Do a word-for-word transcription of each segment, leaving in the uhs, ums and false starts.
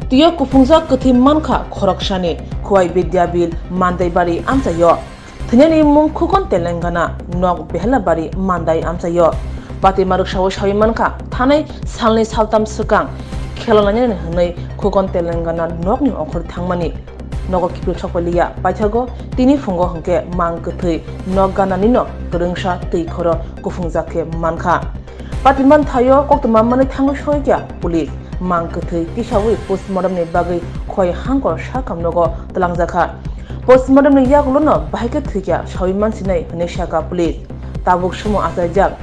Twiyo kuphungjak kwthwi mankha khoroksani Khowai Bidyabil Mandaibari amchaio. Thwinani mung Khukon Telangana, nok Behelabari Mandai amchaio. Patima rwksao sawi mankha, thanai salni saltam swkang khela nainani hwnwi Khukon Telangana nokni okhor thangmani. Nogo kiphil sokpaliya, paithago tini phungo hwnkhe mang kwthwi nok gananino kwrwngsa twi khoro kuphungjak khe mankha. Patimani thaio koktwma manwi thangwi soikya police. Mang kwthwi tisawi postmortem ni bagwi Khowai Hangkor sakam nogo twlangjakha. Postmortem ni yagulono bahai khe thwikya sawi mansinai hwnwi sakha police. Tabuk sumo achaijak,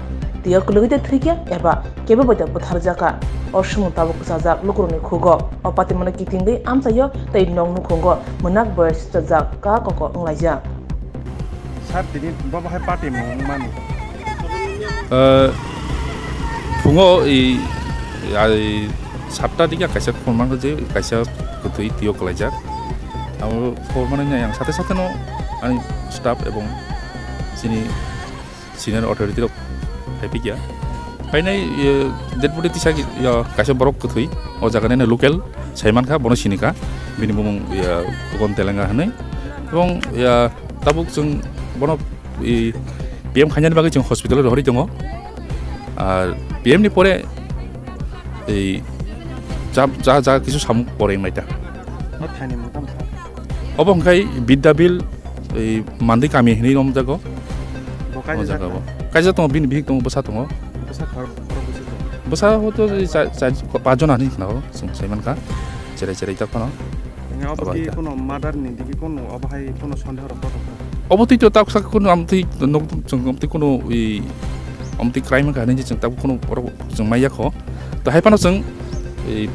twiyo kwlwgwi tei thwikya eba kebo bai da butharjakha. O sumo tabuk kwchajak lukurokni khugo. O patimano kitingwi amchaio tei nok nukhungo mwnak bai sujajak ka koko wnglaijak. Sir, tini bo bahai party mung mani. Eh, phungo i, ai, satta dikhe kaisa khorang khe je kaisa kwthwi twiyo kwlaijak. Abo khorang mani yang sate sate no ani staff ebong chini senior authority rok phaipikya. Phainai, eh, dead body tisa ki, ya, kaisa borok kwthwi o jaga nini local saimankha, bono sinikha, bini bumung, ya, Khukon Telenga hwnwi. Ebong, ya, tabuk chwng bono, i, P M khainani bagwi chwng hospital rohorwi tongo. Ar P M ni pore, ei, ja, ja, ja kisu samung pore wngnaita. O thaini mung tamo sa? Obo hwnkhe Bidyabil, ei, Mandai kami hinwi romjago. Bo kaisa O jaga jakha? Bo. Kaisa tongo, bini bihik tongo, bwsa tongo. Bwsa khor-, khorok bwswk tongo? Bwsa hoto cha-, cha-, pachjon ani khna o, chwng saimankha. Cherai cherai jak phano. Obo Obo hai khe ta. Kuno murder ni digi kuno obo hai kuno sondeho rok kotor kha? Obo twi to tak sak kuno amtwi nok chwng amtwi kuno i amtwi crime kha hinwi chwng tak kuno borok chwng maya kho. To hai phano chwng i